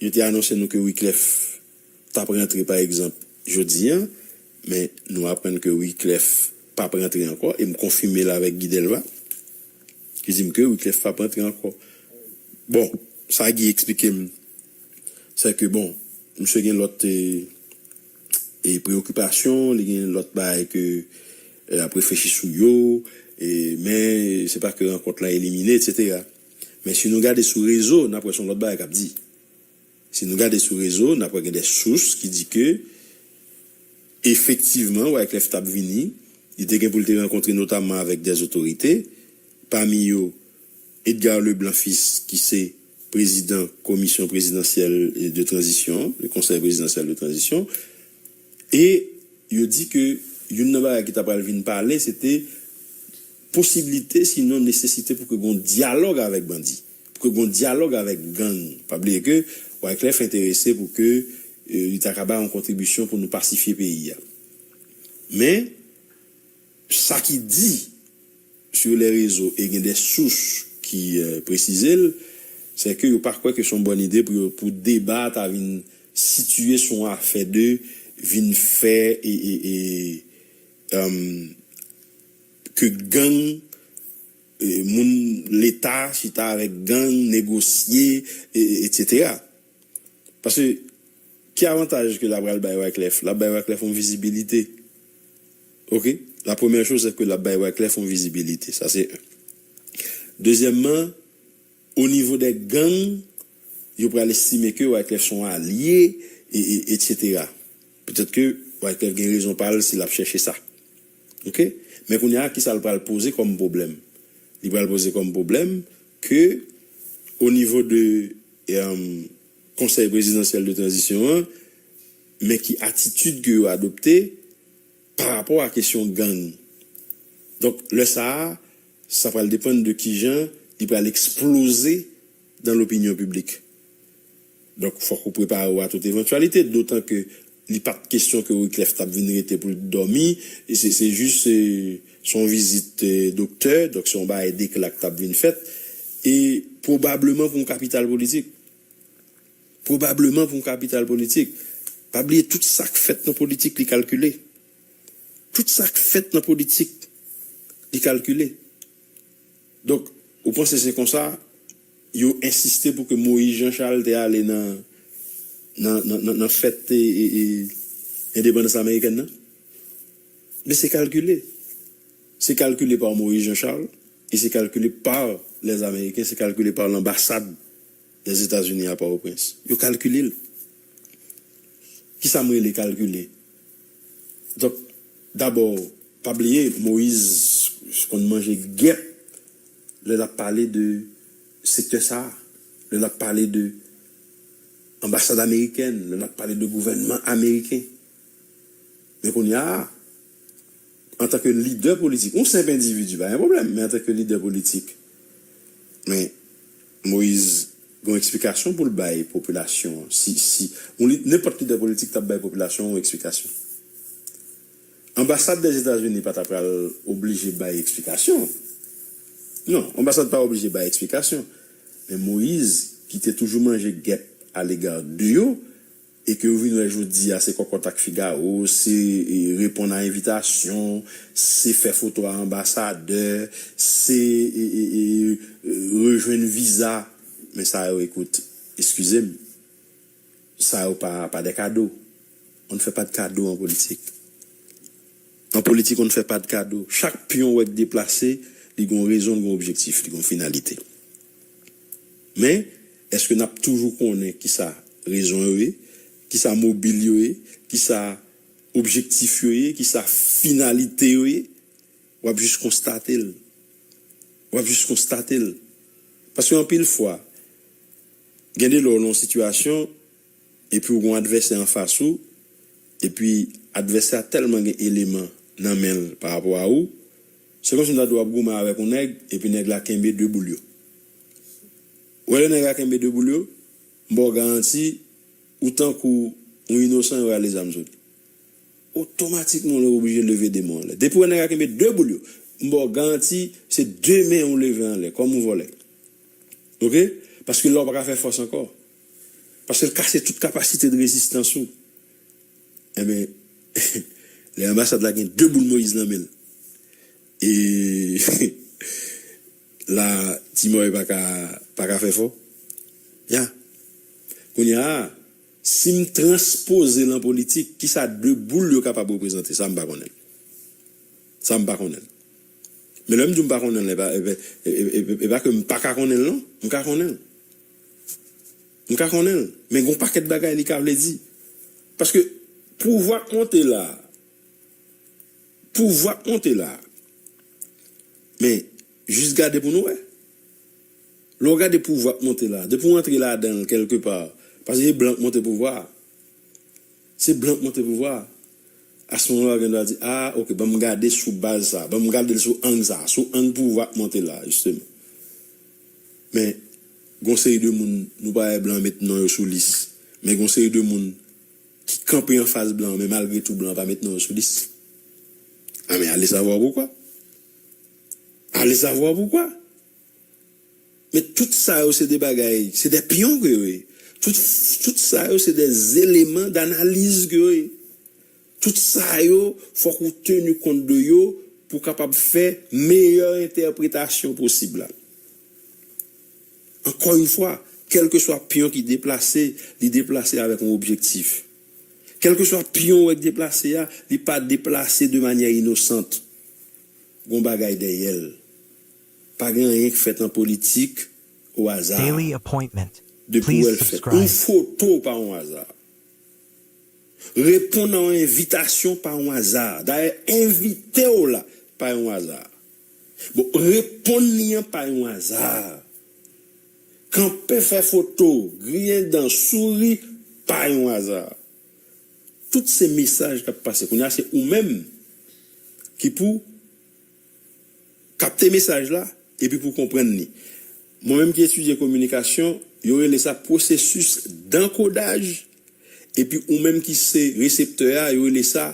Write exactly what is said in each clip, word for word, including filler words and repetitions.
Yo te anonse nou ke Wiclef t ap rantre, pa egzanp, jodi a, men nou aprann ke Wiclef p ap rantre ankò, e m konfime l avèk Guy Delva, ki di m ke Wiclef p ap rantre ankò. Bon, sa Guy eksplike m, se ke, bon, misye gen lòt, e, e preyokipasyon, li gen lòt bagay ke, e, l ap reflechi sou yo, e, men se pa ke rankont lan elimine, etsetera. Men si nou gade sou rezo, n ap wè se yon lòt bagay k ap di. Si nou gade sou rezo, n ap wè gen de sous ki di ke, efektivman, Wyclef t ap vini, li te gen pou l te rankontre notamman avèk de otorite, pami yo Edgar Leblanc Fils, ki se prezidan Komisyon Prezidansyèl de Tranzisyon, le Conseil Présidentiel de Transition, e yo di ke youn nan bagay ki ta pral vin pale, se te posiblite, sinon nesesite pou ke gon dyalòg avèk bandi, pou ke gon dyalòg avèk gang. Pa bliye ke Wyclef enterese pou ke, e, li ta ka bay yon kontribisyon pou nou pasifye peyi a. Men, sa ki di sou le rezo e gen de sous ki, e, presize l, se ke yo pa kwè ke se yon bòn ide pou yo, pou deba ta vin sitiye sou yon afè de vin fè e, e, e, em, ke gang, e, moun Leta chita avèk gang, negosye, e, e, etsetera. Paske, ki avantaj ke l ap pral bay Wyclef? L ap bay Wyclef yon vizibilite. Oke? La premyè choz, se ke l ap bay Wyclef yon vizibilite. Sa, se en. Dezyèmman, o nivo de gang, yo pral estime ke Wyclef se yon alye, e, e, etsetera. Petèt ke Wyclef gen rezon pa l si l ap chèche sa. Oke? Men kounye a, ki sa l pral poze kòm pwoblèm? Li pral poze kòm pwoblèm ke, o nivo de, em, Konsèy Prezidansyèl de Tranzisyon an, men ki atitid ke yo adopte pa rapò a kesyon gang. Donk, lè sa a, sa pral depann de kijan li pral eksploze dans l'opinion publique. Donk, fòk ou prepare w a tout evantyalite, dotan ke li pa t kesyon ke Wyclef t ap vin rete pou l dòmi, e se, se jis, e, se yon vizit, e, doktè, donk se yon bagay dekla k t ap vin fèt, e pwobableman pou yon kapital politik. Pwobableman pou yon kapital politik. Pa bliye, tout sa k fèt nan politik, li kalkile. Tout sa k fèt nan politik, li kalkile. Donk, ou panse se konsa yo ensiste pou ke Moïse Jean Charles te ale nan, nan, nan, nan, nan fèt, e, e, e, endepandans amerikèn nan? Men se kalkile. Se kalkile pa Moïse Jean Charles, e se kalkile pa les Américains, se kalkile pa lanbasad Dèzetazini a Pòtoprens. Yo kalkile l. Kisa m rele kalkile? Donk, dabò, pa bliye, Moïse konn manje gèp lè l ap pale de sektè sa a, lè l ap pale de anbasad amerikèn, lè l ap pale de gouvènman ameriken. Men kounye a, antanke lidè politik, yon senp endividi, pa gen pwoblèm, men antanke lidè politik, men Moïse gen yon eksplikasyon pou l bay popilasyon an. Si, si, yon li-, nenpòt lidè politik t ap bay popilasyon an yon eksplikasyon. Anbasad Dèzetazini pa ta pral oblije bay eksplikasyon. Non, anbasad pa oblije bay eksplikasyon. Men Moïse, ki te toujou manje gèp alega de yo, e ke yo vin wè jodi a, se kòkòt ak figawo, se, e, reponn a envitasyon, se fè foto a anbasadè, se, e, e, e, e, rejwenn viza. Men sa yo, ekout, eskize m, sa yo pa, pa de kado. On ne fait pas de cadeau en politique. An politik, on ne fait pas de cadeau. Chak pyon w wè k deplase, li gon rezon, li gon objektif, li gon finalite. Men, èske n ap toujou konnen kisa rezon yo ye, kisa mobil yo ye, kisa objektif yo ye, kisa finalite yo ye? W ap jis konstate l. W ap jis konstate l. Paske anpil fwa, gen de lè w nan yon sitiyasyon, epi w gen yon advèsè anfas ou, epi advèsè a tèlman gen eleman nan men l pa rapò a ou, se kòmsi m ta di w ap goumen avèk yon nèg, epi nèg la kenbe de boul yo. Ou wè lè nèg la kenbe de boul yo, m ba w garanti, ou tankou yon inosan, yo rale zam sou li. Otomatikman, ou oblije leve de men w anlè. Depi w wè nèg la kenbe de boul yo, m ba w garanti, se de men ou leve anlè, kòm yon vòlè. Oke? Paske la, w pa ka fè fòs ankò. Paske l kase tout kapasite de rezistans ou. Enben, lè anbasad la gen de boul Moyiz nan men l. E la, Timòy pa ka, pa ka fè fò. Ya. Kounye a, si m transpoze l an politik, kisa de boul yo kapab reprezante? Sa m pa konnen. Sa m pa konnen. Men lè m di w m pa konnen l, e pa, e, e, e, e, e pa ke m pa ka konnen l, non. M ka konnen l. M ka konnen l. Men gon pakèt bagay li ka vle di. Paske pouvwa k monte la, pouvwa k monte la. Men, jis gade pou nou wè. Lè w gade pouvwa k monte la, depi w antre ladan l kèlkepa, paske se blan k monte pouvwa a. Se blan k monte pouvwa a. Asmoman la, w gen dwa di, a, oke, ban m gade sou baz sa, ban m gade l sou ang sa, sou ang pouvwa k monte la, jisteman. Men, gon seri de moun, nou pa wè blan met non yo sou lis. Men gon seri de moun ki kanpe anfas blan, men malgre tou blan pa met non yo sou lis. A, men ale savwa poukwa. Ale savwa poukwa. Men tout sa yo se de bagay, se de pyon ke yo ye. Tout, tout sa yo se de eleman danaliz ke yo ye. Tout sa yo, fòk ou teni kont de yo pou w kapab fè meyè entèpretasyon posib la. Ankò yon fwa, kèlkeswa pyon ki deplase, li deplase avèk yon objektif. Kèlkeswa pyon w wè k deplase a, li pa deplase de manyè inosant. Gon bagay dèyè l. Pa gen anyen k fèt an politik o aza. Daily appointment. Depi w wè l fèt. Yon foto pa yon aza. Reponn a yon envitasyon pa yon aza. Dayè, envite w la pa yon aza. Bon, reponn li an pa yon aza. Kanpe fè foto, griyen dan, souri, pa yon aza. Tout se mesaj k ap pase. Kounye a se ou menm ki pou kapte mesaj la epi pou konprann li. Mwen menm ki etidye kominikasyon, yo rele sa pwosesis dankodaj, epi ou menm ki se reseptè a, yo rele sa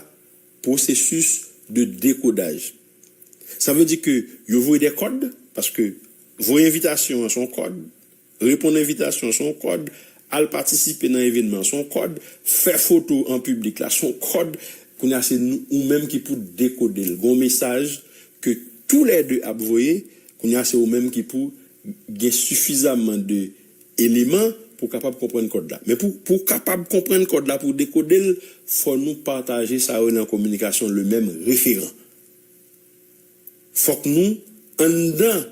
pwosesis de dekodaj. Sa vle di ke yo voye de kòd, paske voye envitasyon an se yon kòd, reponn envitasyon an se yon kòd, al patisipe nan evènman an se yon kòd, fè foto an piblik la se yon kòd. Kounye a se nou, ou menm ki pou dekode l. Gon mesaj ke toulède ap voye, kounye a se ou menm ki pou gen sifizaman de eleman pou w kapab konprann kòd la. Men pou, pou w kapab konprann kòd la, pou w dekode l, fò nou pataje sa yo nan kominikasyon le menm referan. Fòk nou anndan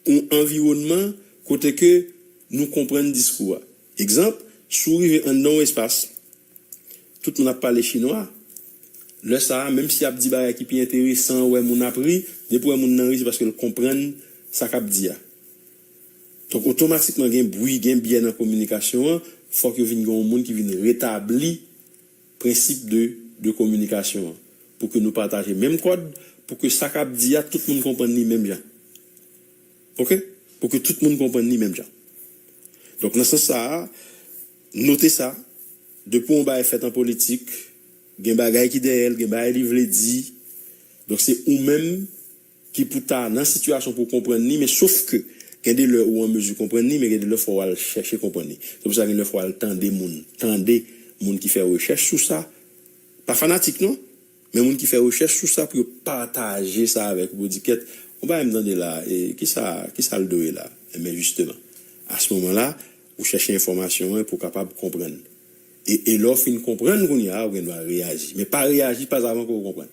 yon anviwònman kote ke nou konprann diskou a. Egzanp, si w rive anndan yon espas, tout moun ap pale chinwa, lè sa a, menm si y ap di bagay ki pi enteresan, ou wè moun ap ri, depi w wè moun nan ri, se paske l konprann sa k ap di a. Donk, otomatikman, gen bri, gen byè nan kominikasyon an, fòk yo vin gen yon moun ki vin retabli prensip de, de kominikasyon an. Pou ke nou pataje menm kòd, pou ke sa k ap di a, tout moun konprann li menm jan. Oke? Pou ke tout moun konprann li menm jan. Donk, nan sans sa a, note sa, depi yon bagay fèt an politik, gen bagay ki dèyè l, gen bagay li vle di. Donk, se ou menm ki pou ta nan sitiyasyon pou w konprann li, men sof ke gen de lè ou an mezi konprann li, men gen de lè fò w al chèche konprann li. Se pou sa gen lè fò w al tande moun, tande moun ki fè rechèch sou sa. Pa fanatik non, men moun ki fè rechèch sou sa pou yo pataje sa avèk ou, pou yo di, kèt, yon bagay m tande la, e, kisa, kisa l dwe la? Enben, jisteman, a se moman la, ou chèche enfòmasyon an pou w kapab konprann. E, e lè w fin konprann kounye a, ou gen dwa reyaji. Men pa reyaji pa avan ke w konprann.